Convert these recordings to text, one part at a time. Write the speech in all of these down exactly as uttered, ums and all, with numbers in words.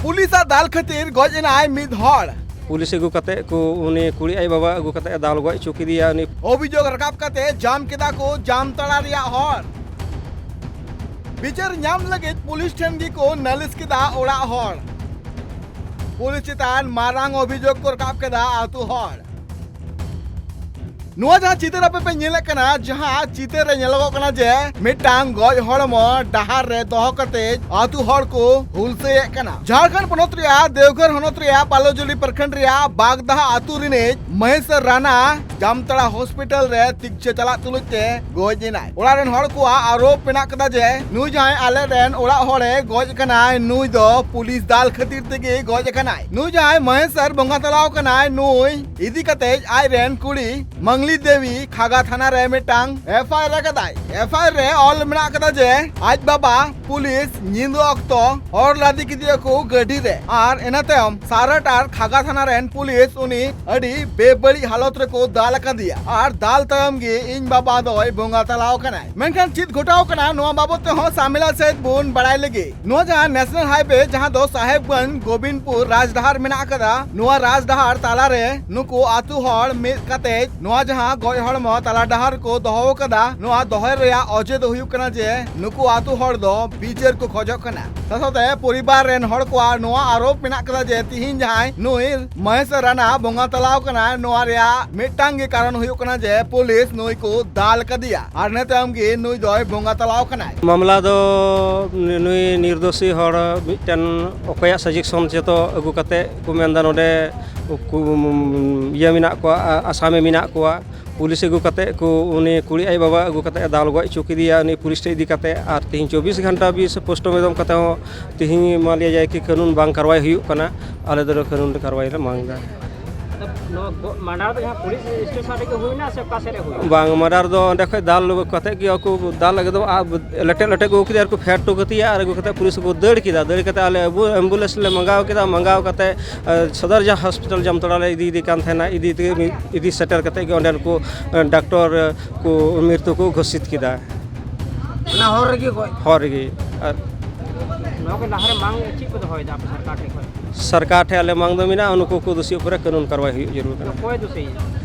ᱯᱩᱞᱤᱥᱟᱜ ᱫᱟᱞ ᱠᱷᱟᱹᱛᱤᱨ ᱜᱚᱡ ᱮᱱᱟᱭ ᱢᱤᱫ ᱦᱚᱲ᱾ ᱯᱩᱞᱤᱥ ᱟᱹᱜᱩ ᱠᱟᱛᱮ ᱠᱚ ᱩᱱᱤ ᱠᱩᱲᱤ ᱟᱡ ᱵᱟᱵᱟ ᱟᱹᱜᱩ ᱠᱟᱛᱮ ᱫᱟᱞ ᱜᱚᱡ ᱦᱚᱪᱚ ᱠᱮᱫᱮᱭᱟ᱾ ᱩᱱᱤ ᱚᱵᱷᱤᱡᱳᱜᱽ ᱨᱟᱠᱟᱵ ᱠᱟᱛᱮ ᱡᱟᱢ ᱠᱮᱫᱟ ᱠᱚ ᱡᱟᱢᱛᱟᱲᱟ ᱨᱮᱭᱟᱜ ᱦᱚᱲ᱾ ᱵᱤᱪᱟᱹᱨ ᱧᱟᱢ ᱞᱟᱹᱜᱤᱫ ᱯᱩᱞᱤᱥ ᱴᱷᱮᱱ ᱜᱮᱠᱚ ᱱᱟᱹᱞᱤᱥ ᱠᱮᱫᱟ ᱚᱲᱟᱜ ᱦᱚᱲ᱾ ᱯᱩᱞᱤᱥ ᱪᱮᱛᱟᱱ ᱢᱟᱨᱟᱝ ᱚᱵᱷᱤᱡᱳᱜᱽ ᱠᱚ ᱨᱟᱠᱟᱵ ᱠᱮᱫᱟ ᱟᱹᱛᱩ ᱦᱚᱲ᱾ ᱱᱚᱣᱟ ᱡᱟᱦᱟᱸ ᱪᱤᱛᱟᱹᱨ ᱟᱯᱮ ᱯᱮ ᱧᱮᱞᱮᱫ ᱠᱟᱱᱟ, ᱡᱟᱦᱟᱸ ᱪᱤᱛᱟᱹᱨ ᱨᱮ ᱧᱮᱞᱚᱜᱚᱜ ᱠᱟᱱᱟ ᱡᱮ ᱢᱤᱫᱴᱟᱝ ᱜᱚᱡ ᱦᱚᱲᱢᱚ ᱰᱟᱦᱟᱨ ᱨᱮ ᱫᱚᱦᱚ ᱠᱟᱛᱮ ᱟᱹᱛᱩ ᱦᱚᱲ ᱠᱚ ᱦᱩᱞᱥᱟᱹᱭᱮᱫ ᱠᱟᱱᱟ᱾ ᱡᱷᱟᱲᱠᱷᱚᱸᱰ ᱯᱚᱱᱚᱛ ᱨᱮᱭᱟᱜ ᱫᱮᱣᱜᱷᱚᱨ ᱦᱚᱱᱚᱛ ᱨᱮᱭᱟᱜ ᱯᱟᱞᱚᱡᱩᱞᱤ ᱯᱨᱚᱠᱷᱚᱸᱰ ᱨᱮᱭᱟᱜ ᱵᱟᱜᱫᱟᱦᱟ ᱟᱹᱛᱩ ᱨᱤᱱᱤᱡ ᱢᱚᱦᱮᱥ ᱨᱟᱱᱟ ᱡᱟᱢᱛᱟᱲᱟ ᱦᱚᱥᱯᱤᱴᱟᱞ ᱨᱮ ᱪᱤᱠᱤᱛᱥᱟ ᱪᱟᱞᱟᱜ ᱛᱩᱞᱩᱡ ᱛᱮ ᱜᱚᱡ ᱮᱱᱟᱭ᱾ ᱚᱲᱟᱜ ᱨᱮᱱ ᱦᱚᱲ ᱠᱚᱣᱟᱜ ᱟᱨᱳᱯ ᱢᱮᱱᱟᱜ ᱠᱟᱫᱟ ᱡᱮ ᱱᱩᱭ ᱡᱟᱦᱟᱸᱭ ᱟᱞᱮ ᱨᱮᱱ ᱚᱲᱟᱜ ᱦᱚᱲᱮ ᱜᱚᱡ ᱟᱠᱟᱱᱟᱭ, ᱱᱩᱭ ᱫᱚ ᱯᱩᱞᱤᱥ ᱫᱟᱞ ᱠᱷᱟᱹᱛᱤᱨ ᱛᱮᱜᱮ ᱜᱚᱡ ᱟᱠᱟᱱᱟᱭ᱾ ᱱᱩᱭ ᱡᱟᱦᱟᱸᱭ ᱢᱚᱦᱮᱥ ᱥᱟᱨ ᱵᱚᱸᱜᱟ ᱛᱟᱞᱟᱣ ᱟᱠᱟᱱᱟᱭ, ᱱᱩᱭ ᱤᱫᱤ ᱠᱟᱛᱮ ᱟᱡ ᱨᱮᱱ ᱠᱩᱲᱤ ᱢᱟᱝᱞᱤ ᱫᱮᱵᱤ ᱠᱷᱟᱜᱟ ᱛᱷᱟᱱᱟ ᱨᱮ ᱢᱤᱫᱴᱟᱝ ᱮᱯᱷ ᱟᱭ ᱟᱨ ᱟᱠᱟᱫᱟᱭ᱾ ᱮᱯᱷ ᱟᱭ ᱟᱨ ᱨᱮ ᱚᱞ ᱢᱮᱱᱟᱜ ᱠᱟᱫᱟ ᱡᱮ ᱟᱡ ᱵᱟᱵᱟ ᱯᱩᱞᱤᱥ ᱧᱤᱫᱟᱹ ᱚᱠᱛᱚ ᱦᱚᱨ ᱞᱟᱫᱮ ᱠᱮᱫᱮᱭᱟ ᱠᱚ ᱜᱟᱹᱰᱤ ᱨᱮ, ᱟᱨ ᱤᱱᱟᱹ ᱛᱟᱭᱚᱢ ᱥᱟᱨᱟᱴ ᱟᱨ ᱠᱷᱟᱜᱟ ᱛᱷᱟᱱᱟ ᱨᱮᱱ ᱯᱩᱞᱤᱥ ᱩᱱᱤ ᱟᱹᱰᱤ ᱵᱮᱵᱟᱹᱲᱤᱡ ᱦᱟᱞᱚᱛ ᱨᱮᱠᱚ ᱫᱟᱞ ᱟᱠᱟᱫᱮᱭᱟ, ᱟᱨ ᱫᱟᱞ ᱛᱟᱭᱚᱢ ᱜᱮ ᱤᱧ ᱵᱟᱵᱟ ᱫᱚᱭ ᱵᱚᱸᱜᱟ ᱛᱟᱞᱟᱣ ᱟᱠᱟᱱᱟᱭ᱾ ᱢᱮᱱᱠᱷᱟᱱ ᱪᱮᱫ ᱜᱷᱚᱴᱟᱣ ᱠᱟᱱᱟ, ᱱᱚᱣᱟ ᱵᱟᱵᱚᱛ ᱛᱮᱦᱚᱸ ᱥᱟᱢᱮᱞᱟ ᱥᱮᱫ ᱵᱚᱱ ᱵᱟᱲᱟᱭ ᱞᱮᱜᱮ᱾ ᱱᱚᱣᱟ ᱡᱟᱦᱟᱸ ᱱᱮᱥᱱᱟᱞ ᱦᱟᱭᱣᱮ, ᱡᱟᱦᱟᱸ ᱫᱚ ᱥᱟᱦᱮᱵᱽᱜᱚᱸᱡᱽ ᱜᱳᱵᱤᱱᱫᱯᱩᱨ ᱨᱟᱡᱽᱰᱟᱦᱟᱨ ᱢᱮᱱᱟᱜ ᱟᱠᱟᱫᱟ, ᱱᱚᱣᱟ ᱨᱟᱡᱽᱰᱟᱦᱟᱨ ᱛᱟᱞᱟᱨᱮ ᱱᱩᱠᱩ ᱟᱹᱛᱩ ᱦᱚᱲ ᱢᱤᱫ ᱠᱟᱛᱮ ᱱᱚᱣᱟ ᱡᱟᱦᱟᱸ ᱜᱚᱡ ᱦᱚᱲᱢᱚ ᱛᱟᱞᱟ ᱰᱟᱦᱟᱨ ᱠᱚ ᱫᱚᱦᱚ ᱟᱠᱟᱫᱟ, ᱱᱚᱣᱟ ᱫᱚᱦᱚᱭ ᱨᱮᱭᱟᱜ ᱚᱡᱮ ᱫᱚ ᱦᱩᱭᱩᱜ ᱠᱟᱱᱟ ᱡᱮ ᱱᱩᱠᱩ ᱟᱹᱛᱩ ᱦᱚᱲ ᱫᱚ ᱵᱤᱪᱟᱹᱨ ᱠᱚ ᱠᱷᱚᱡᱚᱜ ᱠᱟᱱᱟ᱾ ᱥᱟᱶᱛᱮ ᱯᱚᱨᱤᱵᱟᱨ ᱨᱮᱱ ᱦᱚᱲ ᱠᱚᱣᱟᱜ ᱱᱚᱣᱟ ᱟᱨᱳᱯ ᱢᱮᱱᱟᱜ ᱠᱟᱫᱟ ᱡᱮ ᱛᱤᱦᱤᱧ ᱡᱟᱦᱟᱸᱭ ᱱᱩᱭ ᱢᱚᱦᱮᱥ ᱨᱟᱱᱟ ᱵᱚᱸᱜᱟ ᱛᱟᱞᱟᱣ ᱠᱟᱱᱟᱭ, ᱱᱚᱣᱟ ᱨᱮᱭᱟᱜ ᱢᱤᱫᱴᱟᱝ ᱜᱮ ᱠᱟᱨᱚᱱ ᱦᱩᱭᱩᱜ ᱠᱟᱱᱟ ᱡᱮ ᱯᱩᱞᱤᱥ ᱱᱩᱭ ᱠᱚ ᱫᱟᱞ ᱠᱟᱫᱮᱭᱟ ᱟᱨ ᱤᱱᱟᱹ ᱛᱟᱭᱚᱢ ᱜᱮ ᱱᱩᱭ ᱫᱚᱭ ᱵᱚᱸᱜᱟ ᱛᱟᱞᱟᱣ ᱠᱟᱱᱟᱭ᱾ ᱢᱟᱢᱞᱟ ᱫᱚ ᱱᱩᱭ ᱱᱤᱨᱫᱳᱥᱤ ᱦᱚᱲ ᱢᱤᱫᱴᱮᱱ ᱚᱠᱚᱭᱟᱜ ᱥᱟᱡᱮᱥᱚᱱ ᱪᱮᱛᱚ ᱟᱹᱜᱩ ᱠᱟᱛᱮ ᱠᱚ ᱢᱮᱱᱫᱟ ᱱᱚᱰᱮ ᱩᱱᱠᱩ ᱤᱭᱟᱹ ᱢᱮᱱᱟᱜ ᱠᱚᱣᱟ, ᱟ-, ᱟᱥᱟᱢᱤ ᱢᱮᱱᱟᱜ ᱠᱚᱣᱟ᱾ ᱯᱩᱞᱤᱥ ᱟᱹᱜᱩ ᱠᱟᱛᱮ ᱠᱚ ᱩᱱᱤ ᱠᱩᱲᱤ ᱟᱡ ᱵᱟᱵᱟ ᱟᱹᱜᱩ ᱠᱟᱛᱮ ᱫᱟᱞ ᱜᱚᱡ ᱦᱚᱪᱚ ᱠᱮᱫᱮᱭᱟ ᱩᱱᱤ ᱯᱩᱞᱤᱥ ᱴᱷᱮᱱ ᱤᱫᱤ ᱠᱟᱛᱮ, ᱟᱨ ᱛᱮᱦᱮᱧ ᱪᱚᱵᱵᱤᱥ ᱜᱷᱚᱱᱴᱟ ᱵᱤᱥ ᱯᱳᱥᱴᱢᱚᱨᱴᱮᱢ ᱠᱟᱛᱮ ᱦᱚᱸ ᱛᱮᱦᱮᱧ ᱢᱟᱱ ᱞᱤᱭᱟ ᱡᱟᱭ ᱠᱤ ᱠᱟᱹᱱᱩᱱ ᱵᱟᱝ ᱠᱟᱨᱣᱟᱭ ᱦᱩᱭᱩᱜ ᱠᱟᱱᱟ, ᱟᱞᱮ ᱫᱚ ᱠᱟᱹᱱᱩᱱ ᱨᱮ ᱠᱟᱨᱣᱟᱭ ᱞᱮ ᱢᱟᱝ ᱮᱫᱟ᱾ ᱟᱫᱚ ᱱᱚᱣᱟ ᱜᱚ-, ᱢᱟᱰᱟᱨ ᱫᱚ ᱡᱟᱦᱟᱸ ᱯᱩᱞᱤᱥ ᱥᱴᱮᱥᱚᱱ ᱨᱮᱜᱮ ᱦᱩᱭᱱᱟ ᱥᱮ ᱚᱠᱟ ᱥᱮᱫ ᱨᱮ ᱦᱩᱭᱱᱟ? ᱵᱟᱝ, ᱢᱟᱰᱟᱨ ᱫᱚ ᱚᱸᱰᱮ ᱠᱷᱚᱡ ᱫᱟᱞ ᱠᱟᱛᱮ ᱜᱮ ᱩᱱᱠᱩ ᱫᱟᱞ ᱮᱠᱫᱚᱢ ᱟ-, ᱞᱮᱴᱮ ᱞᱮᱴᱮ ᱠᱚ ᱟᱹᱜᱩ ᱠᱮᱫᱮᱭᱟ ᱟᱨ ᱠᱚ ᱯᱷᱮᱰ ᱦᱚᱴᱚ ᱠᱟᱫᱮᱭᱟ ᱟᱨ ᱟᱹᱜᱩ ᱠᱟᱛᱮ ᱯᱩᱞᱤᱥ ᱠᱚ ᱫᱟᱹᱲ ᱠᱮᱫᱟ᱾ ᱫᱟᱹᱲ ᱠᱟᱛᱮ ᱟᱞᱮ ᱟᱵᱚ ᱮᱢᱵᱩᱞᱮᱱᱥ ᱞᱮ ᱢᱟᱸᱜᱟᱣ ᱠᱮᱫᱟ, ᱢᱟᱸᱜᱟᱣ ᱠᱟᱛᱮ, ᱮ, ᱥᱚᱫᱚᱨ ᱡᱟᱦᱟᱸ ᱦᱚᱥᱯᱤᱴᱟᱞ ᱡᱟᱢᱛᱟᱲᱟ ᱞᱮ ᱤᱫᱤᱭᱮᱫᱮ ᱠᱟᱱ ᱛᱟᱦᱮᱱᱟ, ᱤᱫᱤ ᱛᱮᱜᱮ ᱢᱤᱫ ᱤᱫᱤ ᱥᱮᱴᱮᱨ ᱠᱟᱛᱮ ᱜᱮ ᱚᱸᱰᱮᱱ ᱠᱚ, ᱮ, ᱰᱟᱠᱛᱚᱨ, ᱮ, ᱠᱚ ᱢᱨᱤᱛᱩ ᱠᱚ ᱜᱷᱳᱥᱤᱛ ᱠᱮᱫᱟ᱾ ᱚᱱᱟ ᱦᱚᱨ ᱨᱮᱜᱮ ᱜᱚᱡ? ᱦᱚᱨ ᱨᱮᱜᱮ᱾ ᱟᱨ ᱱᱚᱣᱟ ᱠᱚ ᱞᱟᱦᱟᱨᱮ ᱢᱟᱝ ᱪᱮᱫ ᱯᱮ ᱫᱚᱦᱚᱭᱮᱫᱟ ᱟᱯᱮ ᱥᱚᱨᱠᱟᱨ ᱴᱷᱮᱱ ᱠᱷᱚᱱ? ᱥᱚᱨᱠᱟᱨ ᱴᱷᱮᱱ ᱟᱞᱮ ᱢᱟᱝ ᱫᱚ ᱢᱮᱱᱟᱜᱼᱟ, ᱩᱱᱠᱩ ᱠᱚ ᱫᱳᱥᱤ ᱩᱯᱚᱨᱮ ᱠᱟᱹᱱᱩᱱ ᱠᱟᱨᱣᱟᱭ ᱦᱩᱭᱩᱜ ᱡᱟᱹᱨᱩᱲ ᱠᱟᱱᱟ᱾ ᱚᱠᱚᱭ ᱫᱳᱥᱤ?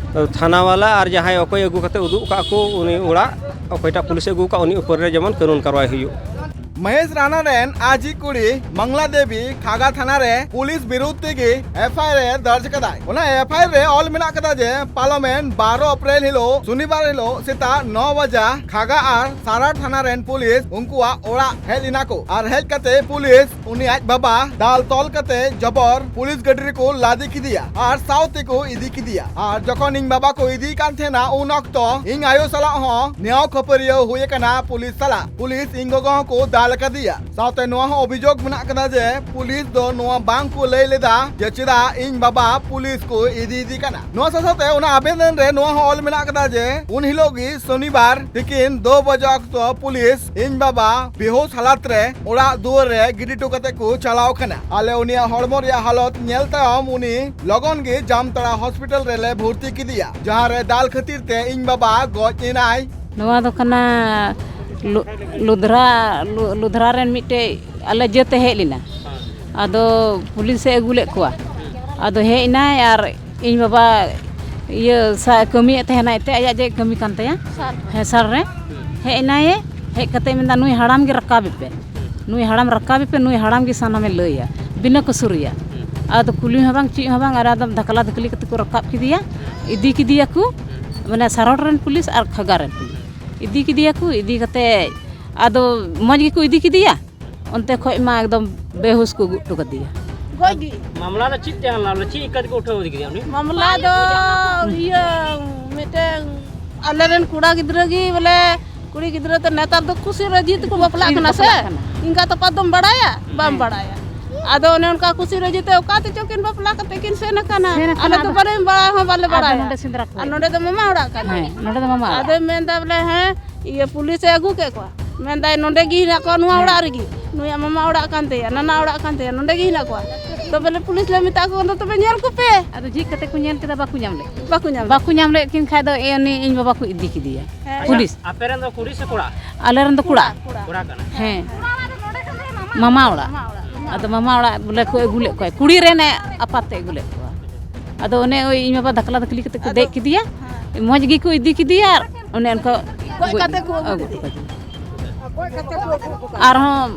ᱛᱷᱟᱱᱟ ᱵᱟᱞᱟ ᱟᱨ ᱡᱟᱦᱟᱸᱭ ᱚᱠᱚᱭ ᱟᱹᱜᱩ ᱠᱟᱛᱮ ᱩᱫᱩᱜ ᱟᱠᱟᱫ ᱠᱚ ᱩᱱᱤ ᱚᱲᱟᱜ, ᱚᱠᱚᱭᱴᱟᱜ ᱯᱩᱞᱤᱥ ᱮ ᱟᱹᱜᱩ ᱟᱠᱟᱫ ᱩᱱᱤ ᱩᱯᱚᱨ ᱨᱮ ᱡᱮᱢᱚᱱ ᱠᱟᱹᱱᱩᱱ ᱠᱟᱨᱣᱟᱭ ᱦᱩᱭᱩᱜ᱾ ᱢᱚᱦᱮᱥ ᱨᱟᱱᱟ ᱨᱮᱱ ᱟᱡᱤᱡ ᱠᱩᱲᱤ ᱢᱚᱝᱞᱟ ᱫᱮᱵᱤ ᱠᱷᱟᱜᱟ ᱛᱷᱟᱱᱟ ᱨᱮ ᱯᱩᱞᱤᱥ ᱵᱤᱨᱩᱫᱷ ᱛᱮᱜᱮ ᱮᱯᱷ ᱟᱭ ᱟᱨ ᱮ ᱫᱚᱨᱡᱽ ᱠᱟᱫᱟᱭ᱾ ᱚᱱᱟ ᱮᱯᱷ ᱟᱭ ᱟᱨ ᱨᱮ ᱚᱞ ᱢᱮᱱᱟᱜ ᱠᱟᱫᱟ ᱡᱮ ᱯᱟᱨᱚᱢᱮᱱ ᱵᱟᱨᱚ ᱮᱯᱨᱤᱞ ᱦᱤᱞᱳᱜ ᱥᱚᱱᱤᱵᱟᱨ ᱦᱤᱞᱳᱜ ᱥᱮᱛᱟᱜ ᱱᱚ ᱵᱟᱡᱟ ᱠᱷᱟᱜᱟ ᱟᱨ ᱥᱟᱨᱟᱲ ᱛᱷᱟᱱᱟ ᱨᱮᱱ ᱯᱩᱞᱤᱥ ᱩᱱᱠᱩᱣᱟᱜ ᱚᱲᱟᱜ ᱦᱮᱡ ᱞᱮᱱᱟ ᱠᱚ ᱟᱨ ᱦᱮᱡ ᱠᱟᱛᱮ ᱯᱩᱞᱤᱥ ᱩᱱᱤ ᱟᱡ ᱵᱟᱵᱟ ᱫᱟᱞ ᱛᱚᱞ ᱠᱟᱛᱮ ᱡᱚᱵᱚᱨ ᱯᱩᱞᱤᱥ ᱜᱟᱹᱰᱤ ᱨᱮᱠᱚ ᱞᱟᱫᱮ ᱠᱮᱫᱮᱭᱟ ᱟᱨ ᱥᱟᱶ ᱛᱮᱠᱚ ᱤᱫᱤ ᱠᱮᱫᱮᱭᱟ᱾ ᱟᱨ ᱡᱚᱠᱷᱚᱱ ᱤᱧ ᱵᱟᱵᱟ ᱠᱚ ᱤᱫᱤᱭᱮ ᱠᱟᱱ ᱛᱟᱦᱮᱱᱟ, ᱩᱱ ᱚᱠᱛᱚ ᱤᱧ ᱟᱭᱳ ᱥᱟᱞᱟᱜ ᱦᱚᱸ ᱱᱮᱭᱟᱣ ᱠᱷᱟᱹᱯᱟᱹᱨᱤᱭᱟᱹᱣ ᱦᱩᱭ ᱟᱠᱟᱱᱟ ᱯᱩᱞᱤᱥ ᱥᱟᱞᱟᱜ᱾ ᱯᱩᱞᱤᱥ ᱤᱧ ᱜᱚᱜᱚ ᱦᱚᱸᱠᱚ ᱫᱟᱞ ᱟᱠᱟᱫᱮᱭᱟ᱾ ᱥᱟᱶᱛᱮ ᱱᱚᱣᱟ ᱦᱚᱸ ᱚᱵᱷᱤᱡᱳᱜᱽ ᱢᱮᱱᱟᱜ ᱟᱠᱟᱫᱟ ᱡᱮ ᱯᱩᱞᱤᱥ ᱫᱚ ᱱᱚᱣᱟ ᱵᱟᱝ ᱠᱚ ᱞᱟᱹᱭ ᱞᱮᱫᱟ ᱡᱮ ᱪᱮᱫᱟᱜ ᱤᱧ ᱵᱟᱵᱟ ᱯᱩᱞᱤᱥ ᱠᱚ ᱤᱫᱤᱭᱮᱫᱮ ᱠᱟᱱᱟ᱾ ᱱᱚᱣᱟ ᱥᱟᱶ ᱥᱟᱶᱛᱮ ᱚᱱᱟ ᱟᱵᱮᱫᱚᱱ ᱨᱮ ᱱᱚᱣᱟ ᱦᱚᱸ ᱚᱞ ᱢᱮᱱᱟᱜ ᱟᱠᱟᱫᱟ ᱡᱮ ᱩᱱ ᱦᱤᱞᱳᱜ ᱜᱮ ᱥᱚᱱᱤᱵᱟᱨ ᱛᱤᱠᱤᱱ ᱫᱩ ᱵᱟᱡᱟ ᱚᱠᱛᱚ ᱯᱩᱞᱤᱥ ᱤᱧ ᱵᱟᱵᱟ ᱵᱮᱦᱳᱥ ᱦᱟᱞᱟᱛ ᱨᱮ ᱚᱲᱟᱜ ᱫᱩᱣᱟᱹᱨ ᱨᱮ ᱜᱤᱰᱤ ᱦᱚᱴᱚ ᱠᱟᱛᱮ ᱠᱚ ᱪᱟᱞᱟᱣ ᱠᱟᱱᱟ᱾ ᱟᱞᱮ ᱩᱱᱤᱭᱟᱜ ᱦᱚᱲᱢᱚ ᱨᱮᱭᱟᱜ ᱦᱟᱞᱚᱛ ᱧᱮᱞ ᱛᱟᱭᱚᱢ ᱩᱱᱤ ᱞᱚᱜᱚᱱ ᱜᱮ ᱡᱟᱢᱛᱟᱲᱟ ᱦᱚᱥᱯᱤᱴᱟᱞ ᱨᱮᱞᱮ ᱵᱷᱚᱨᱛᱤ ᱠᱮᱫᱮᱭᱟ, ᱡᱟᱦᱟᱸ ᱨᱮ ᱫᱟᱞ ᱠᱷᱟᱹᱛᱤᱨ ᱛᱮ ᱤᱧ ᱵᱟᱵᱟ ᱜᱚᱡ ᱮᱱᱟᱭ᱾ ᱱᱚᱣᱟ ᱫᱚ ᱠᱟᱱᱟ ᱞᱩ-, ᱞᱩᱫᱷᱨᱟ, ᱞᱩ-, ᱞᱩᱫᱷᱨᱟ ᱨᱮᱱ ᱢᱤᱫᱴᱮᱡ ᱟᱞᱮ ᱡᱟᱹᱛ ᱮ ᱦᱮᱡ ᱞᱮᱱᱟ᱾ ᱟᱫᱚ ᱯᱩᱞᱤᱥ ᱮ ᱟᱹᱜᱩ ᱞᱮᱫ ᱠᱚᱣᱟ᱾ ᱟᱫᱚ ᱦᱮᱡ ᱮᱱᱟᱭ ᱟᱨ ᱤᱧ ᱵᱟᱵᱟ ᱤᱭᱟᱹ ᱥᱟ-, ᱠᱟᱹᱢᱤᱭᱮᱫ ᱛᱟᱦᱮᱱᱟ ᱮᱱᱛᱮᱫ, ᱟᱡᱟᱜ ᱡᱮ ᱠᱟᱹᱢᱤ ᱠᱟᱱ ᱛᱟᱭᱟ᱾ ᱥᱟᱨ᱾ ᱦᱮᱸ, ᱥᱟᱨ ᱨᱮ᱾ ᱦᱮᱡ ᱮᱱᱟᱭᱮ, ᱦᱮᱡ ᱠᱟᱛᱮ ᱢᱮᱱᱫᱟ, "ᱱᱩᱭ ᱦᱟᱲᱟᱢ ᱜᱮ ᱨᱟᱠᱟᱵᱮ ᱯᱮ, ᱱᱩᱭ ᱦᱟᱲᱟᱢ ᱨᱟᱠᱟᱵᱮ ᱯᱮ, ᱱᱩᱭ ᱦᱟᱲᱟᱢ ᱜᱮ ᱥᱟᱱᱟᱢᱮ ᱞᱟᱹᱭᱟ, ᱵᱤᱱᱟᱹ ᱠᱟᱹᱥᱩᱨᱤᱭᱟ᱾" ᱟᱫᱚ ᱠᱩᱞᱤ ᱦᱚᱸ ᱵᱟᱝ, ᱪᱮᱫ ᱦᱚᱸ ᱵᱟᱝ, ᱟᱨ ᱮᱠᱫᱚᱢ ᱫᱷᱟᱠᱞᱟ ᱫᱷᱟᱹᱠᱞᱤ ᱠᱟᱛᱮ ᱠᱚ ᱨᱟᱠᱟᱵ ᱠᱮᱫᱮᱭᱟ, ᱤᱫᱤ ᱠᱮᱫᱮᱭᱟ ᱠᱚ, ᱢᱟᱱᱮ ᱥᱟᱨᱚᱲ ᱨᱮᱱ ᱯᱩᱞᱤᱥ ᱟᱨ ᱠᱷᱟᱜᱟ ᱨᱮᱱ ᱯᱩᱞᱤᱥ ᱤᱫᱤ ᱠᱮᱫᱮᱭᱟ ᱠᱚ᱾ ᱤᱫᱤ ᱠᱟᱛᱮ ᱟᱫᱚ ᱢᱚᱡᱽ ᱜᱮᱠᱚ ᱤᱫᱤ ᱠᱮᱫᱮᱭᱟ᱾ ᱚᱱᱛᱮ ᱠᱷᱚᱡ ᱢᱟ ᱮᱠᱫᱚᱢ ᱵᱮᱦᱩᱥ ᱠᱚ ᱟᱹᱜᱩ ᱦᱚᱴᱚ ᱠᱟᱫᱮᱭᱟ᱾ ᱜᱚᱡ ᱜᱮ᱾ ᱢᱟᱢᱞᱟ ᱫᱚ ᱪᱮᱫ ᱛᱟᱦᱮᱸ ᱞᱮᱱᱟ? ᱵᱚᱞᱮ ᱪᱮᱫ ᱤᱠᱟᱹ ᱛᱮᱠᱚ ᱩᱴᱷᱟᱹᱣ ᱤᱫᱤ ᱠᱮᱫᱮᱭᱟ ᱩᱱᱤ? ᱢᱟᱢᱞᱟ ᱫᱚ ᱤᱭᱟᱹ ᱢᱤᱫᱴᱮᱱ ᱟᱞᱮᱨᱮᱱ ᱠᱚᱲᱟ ᱜᱤᱫᱽᱨᱟᱹ ᱜᱮ ᱵᱚᱞᱮ, ᱠᱩᱲᱤ ᱜᱤᱫᱽᱨᱟᱹ ᱛᱮ ᱱᱮᱛᱟᱨ ᱫᱚ ᱠᱩᱥᱤ ᱨᱟᱹᱡᱤ ᱛᱮᱠᱚ ᱵᱟᱯᱞᱟᱜ ᱠᱩᱥᱤ ᱠᱟᱱᱟ ᱥᱮ᱾ ᱵᱟᱯᱞᱟᱜ ᱠᱟᱱᱟ᱾ ᱤᱱᱠᱟ ᱛᱚᱯᱟᱛ ᱫᱚᱢ ᱵᱟᱲᱟᱭᱟ? ᱵᱟᱢ ᱦᱮᱸ᱾ ᱵᱟᱲᱟᱭᱟ᱾ ᱟᱫᱚ ᱚᱱᱮ ᱚᱱᱠᱟ ᱠᱩᱥᱤ ᱨᱟᱹᱡᱤ ᱛᱮ ᱚᱠᱟ ᱛᱮᱪᱚ ᱠᱤᱱ ᱵᱟᱯᱞᱟ ᱠᱟᱛᱮ ᱠᱤᱱ ᱥᱮᱱ ᱟᱠᱟᱱᱟ᱾ ᱥᱮᱱ ᱟᱠᱟᱱᱟ ᱟᱞᱮ ᱫᱚ ᱟᱫᱚ᱾ ᱵᱟᱞᱮ ᱵᱟᱲᱟᱭ ᱦᱚᱸ ᱵᱟᱞᱮ ᱟᱫᱚ ᱵᱟᱲᱟᱭᱟ᱾ ᱱᱚᱰᱮ ᱥᱮᱸᱫᱽᱨᱟ ᱠᱚ ᱟᱨ ᱦᱮᱡ ᱱᱚᱰᱮ ᱫᱚ ᱢᱟᱢᱟ ᱚᱲᱟᱜ ᱠᱟᱱᱟ᱾ ᱦᱮᱸ, ᱱᱚᱰᱮ ᱫᱚ ᱢᱟᱢᱟ ᱚᱲᱟᱜ᱾ ᱟᱫᱚᱭ ᱢᱮᱱᱫᱟ ᱵᱚᱞᱮ, ᱦᱮᱸ, ᱤᱭᱟᱹ ᱯᱩᱞᱤᱥ ᱮ ᱟᱹᱜᱩ ᱠᱮᱫ ᱠᱚᱣᱟ᱾ ᱢᱮᱱᱫᱟᱭ, "ᱱᱚᱰᱮ ᱜᱮ ᱦᱮᱱᱟᱜ ᱠᱚᱣᱟ, ᱱᱚᱣᱟ ᱦᱮᱸ᱾ ᱚᱲᱟᱜ ᱨᱮᱜᱮ᱾ ᱱᱩᱭᱟᱜ ᱢᱟᱢᱟ ᱚᱲᱟᱜ ᱠᱟᱱ ᱛᱟᱭᱟ, ᱱᱟᱱᱟ ᱚᱲᱟᱜ ᱠᱟᱱ ᱛᱟᱭᱟ, ᱱᱚᱰᱮ ᱜᱮ ᱦᱮᱱᱟᱜ ᱠᱚᱣᱟ᱾" ᱛᱚᱵᱮ ᱞᱮ ᱯᱩᱞᱤᱥ ᱞᱮ ᱢᱮᱛᱟ ᱠᱚ ᱠᱟᱱᱟ, "ᱛᱚᱵᱮ ᱧᱮᱞ ᱠᱚᱯᱮ᱾" ᱟᱫᱚ ᱡᱷᱤᱡ ᱠᱟᱛᱮ ᱠᱚ ᱧᱮᱞ ᱠᱮᱫᱟ, ᱵᱟᱠᱚ ᱧᱟᱢ ᱞᱮᱫ ᱠᱤᱱᱟ᱾ ᱵᱟᱠᱚ ᱧᱟᱢ ᱞᱮᱫ ᱵᱟᱠᱚ ᱧᱟᱢ ᱞᱮᱫ ᱠᱤᱱ ᱠᱷᱟᱡ ᱫᱚ ᱮ ᱩᱱᱤ ᱤᱧ ᱵᱟᱵᱟ ᱠᱚ ᱤᱫᱤ ᱠᱮᱫᱮᱭᱟ ᱦᱮᱸ᱾ ᱯᱩᱞᱤᱥ᱾ ᱟᱯᱮ ᱨᱮᱱ ᱫᱚ ᱠᱩᱲᱤ ᱥᱮ ᱠᱚᱲᱟ? ᱟᱞᱮ ᱨᱮᱱ ᱫᱚ ᱠᱚᱲᱟ᱾ ᱠᱚᱲᱟ᱾ ᱠᱚᱲᱟ ᱠᱟᱱᱟ᱾ ᱦᱮᱸ᱾ ᱢᱟᱢᱟ ᱚᱲᱟᱜ᱾ ᱟᱫᱚ ᱢᱟᱢᱟ ᱚᱲᱟᱜ ᱵᱚᱞᱮ ᱠᱚ ᱟᱹᱜᱩ ᱞᱮᱫ ᱠᱚᱣᱟ, ᱠᱩᱲᱤ ᱨᱮᱱ ᱟᱯᱟᱛ ᱛᱮ ᱟᱹᱜᱩ ᱞᱮᱫ ᱠᱚᱣᱟ᱾ ᱟᱫᱚ ᱚᱱᱮ ᱳᱭ ᱤᱧ ᱵᱟᱵᱟ ᱫᱷᱟᱠᱞᱟ ᱫᱷᱟᱠᱞᱤ ᱠᱟᱛᱮ ᱠᱚ ᱫᱮᱡ ᱠᱮᱫᱮᱭᱟ, ᱢᱚᱡᱽ ᱜᱮᱠᱚ ᱤᱫᱤ ᱠᱮᱫᱮᱭᱟ ᱟᱨ ᱚᱱᱮ ᱚᱱᱠᱟ ᱜᱚᱡ ᱠᱟᱛᱮ ᱠᱚ ᱟᱹᱜᱩ ᱟᱹᱜᱩ ᱦᱚᱴᱚ ᱠᱟᱫᱮᱭᱟ᱾ ᱟᱨᱦᱚᱸ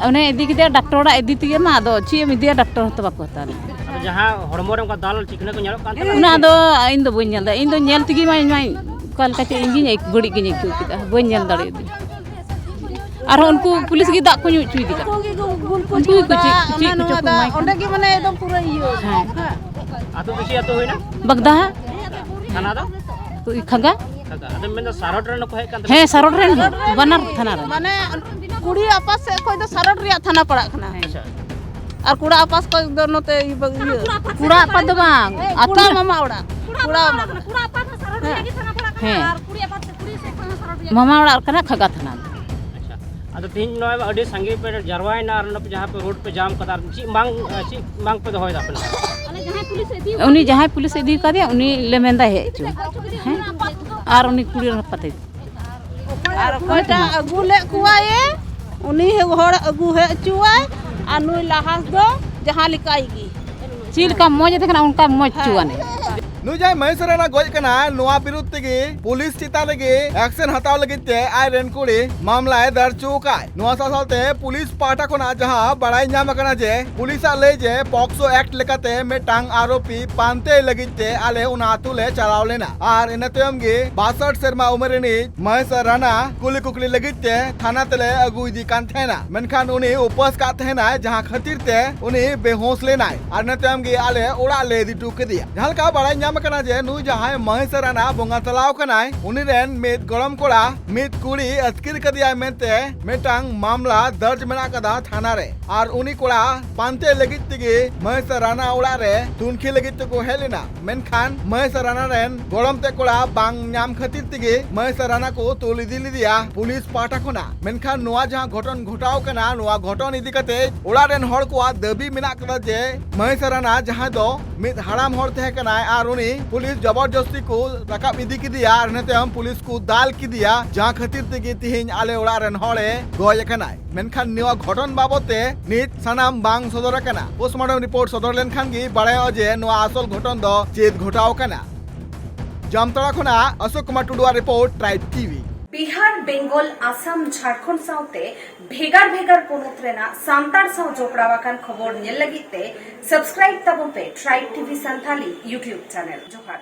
ᱚᱱᱮ ᱤᱫᱤ ᱠᱮᱫᱮᱭᱟ ᱰᱟᱠᱴᱚᱨ ᱚᱲᱟᱜ ᱤᱫᱤ ᱛᱮᱜᱮ ᱢᱟ, ᱟᱫᱚ ᱪᱮᱫ ᱮᱢ ᱤᱫᱤᱭᱟ, ᱰᱟᱠᱴᱚᱨ ᱦᱚᱸᱛᱚ ᱵᱟᱠᱚ ᱦᱟᱛᱟᱣ ᱞᱮᱫ᱾ ᱟᱫᱚ ᱡᱟᱦᱟᱸ ᱦᱚᱲᱢᱚ ᱨᱮ ᱚᱱᱠᱟ ᱫᱟᱞ ᱪᱤᱠᱷᱱᱟᱹ ᱠᱚ ᱧᱮᱞᱚᱜ ᱠᱟᱱ ᱛᱟᱦᱮᱱᱟ? ᱚᱱᱟ ᱫᱚ ᱤᱧ ᱫᱚ ᱵᱟᱹᱧ ᱧᱮᱞ ᱮᱫᱟ, ᱤᱧ ᱫᱚ ᱧᱮᱞ ᱛᱮᱜᱮ ᱢᱟ ᱤᱧ ᱢᱟ ᱚᱠᱟ ᱞᱮᱠᱟ ᱪᱚ ᱤᱧ ᱜᱤᱧ ᱟᱹᱭ-, ᱵᱟᱹᱲᱤᱡ ᱜᱤᱧ ᱟᱹᱭᱠᱟᱹᱣ ᱠᱮᱫᱟ, ᱵᱟᱹᱧ ᱧᱮᱞ ᱫᱟᱲᱮᱭᱟᱫᱟ᱾ ᱟᱨᱦᱚᱸ ᱩᱱᱠᱩ ᱯᱩᱞᱤᱥ ᱜᱮ ᱫᱟᱜ ᱠᱚ ᱧᱩ ᱦᱚᱪᱚᱭᱮᱫᱮ ᱠᱟᱱᱟ᱾ ᱩᱱᱠᱩ ᱜᱮ ᱜᱩᱞ ᱠᱚ ᱩᱱᱠᱩ ᱜᱮᱠᱚ ᱪᱮᱫ ᱠᱚ ᱪᱮᱫ ᱠᱚᱪᱚ ᱠᱚ ᱮᱢᱟᱭ ᱠᱟᱱᱟ᱾ ᱚᱸᱰᱮ ᱜᱮ ᱢᱟᱱᱮ ᱮᱠᱫᱚᱢ ᱯᱩᱨᱟᱹ ᱤᱭᱟᱹ᱾ ᱦᱮᱸ᱾ ᱦᱮᱸ᱾ ᱟᱹᱛᱩ ᱠᱩᱥᱤ ᱟᱹᱛᱩ ᱦᱩᱭᱱᱟ? ᱵᱟᱜᱽᱫᱟᱦᱟ᱾ ᱛᱷᱟᱱᱟ ᱫᱚ? ᱛᱚ, ᱠᱷᱟᱸᱜᱟ᱾ ᱠᱷᱟᱸᱜᱟ᱾ ᱟᱫᱚ ᱢᱮᱱᱫᱟ ᱥᱟᱨᱚᱰ ᱨᱮᱱ ᱠᱚ ᱦᱮᱡ ᱠᱟᱱ ᱛᱟᱦᱮᱸ, ᱥᱟᱨᱚᱰ ᱨᱮᱱ ᱦᱚᱸ, ᱵᱟᱱᱟᱨ ᱛᱷᱟᱱᱟ ᱨᱮᱱ᱾ ᱢᱟᱱᱮ ᱠᱩᱲᱤ ᱟᱯᱟᱥ ᱥᱮᱫ ᱠᱷᱚᱡ ᱫᱚ ᱥᱟᱨᱚᱰ ᱨᱮᱭᱟᱜ ᱛᱷᱟᱱᱟ ᱯᱟᱲᱟᱜ ᱠᱟᱱᱟ᱾ ᱟᱪᱪᱷᱟ᱾ ᱟᱨ ᱠᱚᱲᱟ ᱟᱯᱟᱥ ᱠᱷᱚᱡ ᱫᱚ ᱱᱚᱛᱮ ᱤᱭᱟᱹ, ᱤᱭᱟᱹ᱾ ᱠᱚᱲᱟ ᱟᱯᱟᱛ ᱫᱚ ᱵᱟᱝ, ᱦᱮᱸ, ᱟᱹᱛᱩ ᱠᱚᱲᱟ ᱨᱮ᱾ ᱢᱟᱢᱟ ᱚᱲᱟᱜ᱾ ᱠᱚᱲᱟ ᱠᱚᱲᱟ ᱟᱯᱟᱛ ᱦᱚᱸ ᱥᱟᱨᱚᱰ ᱨᱮᱭᱟᱜ ᱜᱮ ᱛᱷᱟᱱᱟ ᱯᱟᱲᱟᱜ ᱠᱟᱱᱟ, ᱦᱮᱸ᱾ ᱟᱨ ᱠᱩᱲᱤ ᱟᱯᱟᱛ ᱥᱮᱫ, ᱠᱩᱲᱤ ᱥᱮᱫ ᱠᱷᱚᱱ ᱦᱚᱸ ᱥᱟᱨᱚᱰ ᱨᱮᱭᱟᱜ ᱢᱟᱢᱟ ᱚᱲᱟᱜ ᱠᱟᱱᱟ ᱠᱷᱟᱸᱜᱟ ᱛᱷᱟᱱᱟ ᱫᱚ᱾ ᱟᱪᱪᱷᱟ᱾ ᱟᱫᱚ ᱛᱮᱦᱮᱧ ᱱᱚᱜᱼᱚᱭ ᱟᱹᱰᱤ ᱥᱟᱸᱜᱮ ᱯᱮ ᱡᱟᱨᱣᱟᱭᱮᱱᱟ ᱟᱨ ᱱᱚᱰᱮ ᱡᱟᱦᱟᱸ ᱯᱮ ᱨᱳᱰ ᱯᱮ ᱡᱟᱢ ᱠᱟᱫᱟ, ᱟᱨ ᱪᱮᱫ ᱢᱟᱝ, ᱪᱮᱫ ᱢᱟᱝ ᱯᱮ ᱫᱚᱦᱚᱭᱮᱫᱟ ᱟᱯᱮ ᱞᱟᱹᱜᱤᱫ? ᱩᱱᱤ ᱡᱟᱦᱟᱸᱭ ᱯᱩᱞᱤᱥ ᱤᱫᱤ ᱠᱟᱫᱮᱭᱟ, ᱩᱱᱤ ᱞᱮ ᱢᱮᱱᱫᱟ ᱦᱮᱡ ᱦᱚᱪᱚ᱾ ᱦᱮᱸ? ᱟᱨ ᱩᱱᱤ ᱠᱩᱲᱤ ᱨᱮᱱ ᱯᱟᱛᱮ᱾ ᱟᱨ ᱚᱠᱚᱭᱴᱟᱜ ᱟᱹᱜᱩ ᱞᱮᱫ ᱠᱚᱣᱟᱭᱮ, ᱩᱱᱤ ᱦᱚᱲ ᱟᱹᱜᱩ ᱦᱮᱡ ᱦᱚᱪᱚᱣᱟᱭ, ᱟᱨ ᱱᱩᱭ ᱞᱟᱦᱟᱥ ᱫᱚ ᱡᱟᱦᱟᱸ ᱞᱮᱠᱟᱭ ᱜᱮ᱾ ᱪᱮᱫ ᱞᱮᱠᱟ ᱢᱚᱡᱽ ᱮ ᱛᱟᱦᱮᱸ ᱠᱟᱱᱟ, ᱚᱱᱠᱟ ᱢᱚᱡᱽ ᱦᱮᱸ᱾ ᱦᱚᱪᱚᱣᱟᱱᱮ᱾ ᱱᱩᱭ ᱡᱟᱦᱟᱸᱭ ᱢᱚᱦᱮᱥ ᱨᱟᱱᱟ ᱜᱚᱡ ᱠᱟᱱᱟ, ᱱᱚᱣᱟ ᱵᱤᱨᱩᱫᱷ ᱛᱮᱜᱮ ᱯᱩᱞᱤᱥ ᱪᱮᱛᱟᱱ ᱨᱮᱜᱮ ᱮᱠᱥᱮᱱ ᱦᱟᱛᱟᱣ ᱞᱟᱹᱜᱤᱫ ᱛᱮ ᱟᱡ ᱨᱮᱱ ᱠᱩᱲᱤ ᱢᱟᱢᱞᱟᱭ ᱫᱟᱨᱡᱚ ᱟᱠᱟᱫ᱾ ᱱᱚᱣᱟ ᱥᱟᱶ ᱥᱟᱶᱛᱮ ᱯᱩᱞᱤᱥ ᱯᱟᱦᱴᱟ ᱠᱷᱚᱱᱟᱜ ᱡᱟᱦᱟᱸ ᱵᱟᱲᱟᱭ ᱧᱟᱢ ᱟᱠᱟᱱᱟ ᱡᱮ ᱯᱩᱞᱤᱥᱟᱜ ᱞᱟᱹᱭ ᱡᱮ ᱯᱚᱠᱥᱚ ᱮᱠᱴ ᱞᱮᱠᱟᱛᱮ ᱢᱤᱫᱴᱟᱝ ᱟᱨᱳᱯᱤ ᱯᱟᱱᱛᱮ ᱞᱟᱹᱜᱤᱫ ᱛᱮ ᱟᱞᱮ ᱚᱱᱟ ᱟᱛᱩ ᱞᱮ ᱪᱟᱞᱟᱣ ᱞᱮᱱᱟ ᱟᱨ ᱤᱱᱟᱹ ᱛᱟᱭᱚᱢ ᱜᱮ ᱵᱟᱥᱴ ᱥᱮᱨᱢᱟ ᱩᱢᱮᱨ ᱨᱤᱱᱤᱡ ᱢᱚᱦᱮᱥ ᱨᱟᱱᱟ ᱠᱩᱞᱤ ᱠᱩᱠᱞᱤ ᱞᱟᱹᱜᱤᱫ ᱛᱮ ᱛᱷᱟᱱᱟ ᱛᱮᱞᱮ ᱟᱹᱜᱩ ᱤᱫᱤ ᱠᱟᱱ ᱛᱟᱦᱮᱱᱟ, ᱢᱮᱱᱠᱷᱟᱱ ᱩᱱᱤ ᱩᱯᱟᱹᱥ ᱠᱟᱜ ᱛᱟᱦᱮᱱᱟᱭ, ᱡᱟᱦᱟᱸ ᱠᱷᱟᱹᱛᱤᱨ ᱛᱮ ᱩᱱᱤ ᱵᱮᱦᱳᱥ ᱞᱮᱱᱟᱭ ᱟᱨ ᱤᱱᱟᱹ ᱛᱟᱭᱚᱢ ᱜᱮ ᱟᱞᱮ ᱚᱲᱟᱜ ᱞᱮ ᱤᱫᱤ ᱦᱚᱴᱚ ᱠᱮᱫᱮᱭᱟ᱾ ᱡᱟᱦᱟᱸ ᱞᱮᱠᱟ ᱵᱟᱲᱟᱭ ᱧᱟᱢ ᱟᱠᱟᱱᱟ ᱡᱮ ᱱᱩᱭ ᱡᱟᱦᱟᱸᱭ ᱢᱚᱦᱮᱥ ᱨᱟᱱᱟ ᱵᱚᱸᱜᱟ ᱛᱟᱞᱟᱣ ᱠᱟᱱᱟᱭ, ᱩᱱᱤ ᱨᱮᱱ ᱢᱤᱫ ᱜᱚᱲᱚᱢ ᱠᱚᱲᱟ ᱢᱤᱫ ᱠᱩᱲᱤ ᱟᱹᱛᱠᱤᱨ ᱠᱟᱫᱮᱭᱟᱭ ᱢᱮᱱᱛᱮ ᱢᱤᱫᱴᱟᱝ ᱢᱟᱢᱞᱟ ᱫᱚᱨᱡᱽ ᱢᱮᱱᱟᱜ ᱟᱠᱟᱫᱟ ᱛᱷᱟᱱᱟ ᱨᱮ᱾ ᱟᱨ ᱩᱱᱤ ᱠᱚᱲᱟ ᱯᱟᱱᱛᱮ ᱞᱟᱹᱜᱤᱫ ᱛᱮᱜᱮ ᱢᱚᱦᱮᱥ ᱨᱟᱱᱟ ᱚᱲᱟᱜ ᱨᱮ ᱛᱩᱱᱠᱷᱤ ᱞᱟᱹᱜᱤᱫ ᱛᱮᱠᱚ ᱦᱮᱡ ᱞᱮᱱᱟ, ᱢᱮᱱᱠᱷᱟᱱ ᱢᱚᱦᱮᱥ ᱨᱟᱱᱟ ᱨᱮᱱ ᱜᱚᱲᱚᱢ ᱛᱮ ᱠᱚᱲᱟ ᱵᱟᱝ ᱧᱟᱢ ᱠᱷᱟᱹᱛᱤᱨ ᱛᱮᱜᱮ ᱢᱚᱦᱮᱥ ᱨᱟᱱᱟ ᱠᱚ ᱛᱩᱞ ᱤᱫᱤ ᱞᱮᱫᱮᱭᱟ ᱯᱩᱞᱤᱥ ᱯᱟᱦᱴᱟ ᱠᱷᱚᱱᱟᱜ᱾ ᱢᱮᱱᱠᱷᱟᱱ ᱱᱚᱣᱟ ᱡᱟᱦᱟᱸ ᱜᱷᱚᱴᱚᱱ ᱜᱷᱚᱴᱟᱣ ᱠᱟᱱᱟ, ᱱᱚᱣᱟ ᱜᱷᱚᱴᱚᱱ ᱤᱫᱤ ᱠᱟᱛᱮ ᱚᱲᱟᱜ ᱨᱮᱱ ᱦᱚᱲ ᱠᱚᱣᱟᱜ ᱫᱟᱹᱵᱤ ᱢᱮᱱᱟᱜ ᱟᱠᱟᱫᱟ ᱡᱮ ᱢᱚᱦᱮᱥ ᱨᱟᱱᱟ ᱡᱟᱦᱟᱸᱭ ᱫᱚ ᱢᱤᱫ ᱦᱟᱲᱟᱢ ᱦᱚᱲ ᱛᱟᱦᱮᱸ ᱠᱟᱱᱟᱭ ᱟᱨ ᱩᱱᱤ ᱯᱩᱞᱤᱥ ᱡᱚᱵᱚᱨᱡᱚᱥᱛᱤ ᱠᱚ ᱨᱟᱠᱟᱵ ᱤᱫᱤ ᱠᱮᱫᱮᱭᱟ ᱟᱨ ᱤᱱᱟᱹ ᱛᱟᱭᱚᱢ ᱯᱩᱞᱤᱥ ᱠᱚ ᱫᱟᱞ ᱠᱮᱫᱮᱭᱟ, ᱡᱟᱦᱟᱸ ᱠᱷᱟᱹᱛᱤᱨ ᱛᱮᱜᱮ ᱛᱮᱦᱮᱧ ᱟᱞᱮ ᱚᱲᱟᱜ ᱨᱮᱱ ᱦᱚᱲᱮ ᱜᱚᱡ ᱟᱠᱟᱱᱟᱭ᱾ ᱢᱮᱱᱠᱷᱟᱱ ᱱᱚᱣᱟ ᱜᱷᱚᱴᱚᱱ ᱵᱟᱵᱚᱫ ᱛᱮ ᱱᱤᱛ ᱥᱟᱱᱟᱢ ᱵᱟᱝ ᱥᱚᱫᱚᱨ ᱟᱠᱟᱱᱟ᱾ ᱯᱳᱥᱴᱢᱚᱨᱴᱮᱢ ᱨᱤᱯᱳᱨᱴ ᱥᱚᱫᱚᱨ ᱞᱮᱱᱠᱷᱟᱱ ᱜᱮ ᱵᱟᱲᱟᱭᱚᱜᱼᱟ ᱡᱮ ᱱᱚᱣᱟ ᱟᱥᱚᱞ ᱜᱷᱚᱴᱚᱱ ᱫᱚ ᱪᱮᱫ ᱜᱷᱚᱴᱟᱣ ᱟᱠᱟᱱᱟ᱾ ᱡᱟᱢᱛᱟᱲᱟ ᱠᱷᱚᱱᱟᱜ ᱚᱥᱳᱠ ᱠᱩᱢᱟᱨ ᱴᱩᱰᱩᱣᱟᱜ report, tribe TV. Bihar, Bengal, Assam, Jharkhand ᱥᱟᱶᱛᱮ ᱵᱷᱮᱜᱟᱨ ᱵᱷᱮᱜᱟᱨ ᱯᱚᱱᱚᱛ ᱨᱮᱱᱟᱜ ᱥᱟᱱᱛᱟᱲ ᱥᱟᱶ ᱡᱚᱯᱲᱟᱣ ᱟᱠᱟᱱ ᱠᱷᱚᱵᱚᱨ ᱧᱮᱞ ᱞᱟᱹᱜᱤᱫ ᱛᱮ ᱥᱟᱵᱥᱠᱨᱟᱭᱤᱵ ᱛᱟᱵᱚᱱ ᱯᱮ tribe TV Santali YouTube channel. ᱡᱚᱦᱟᱨ᱾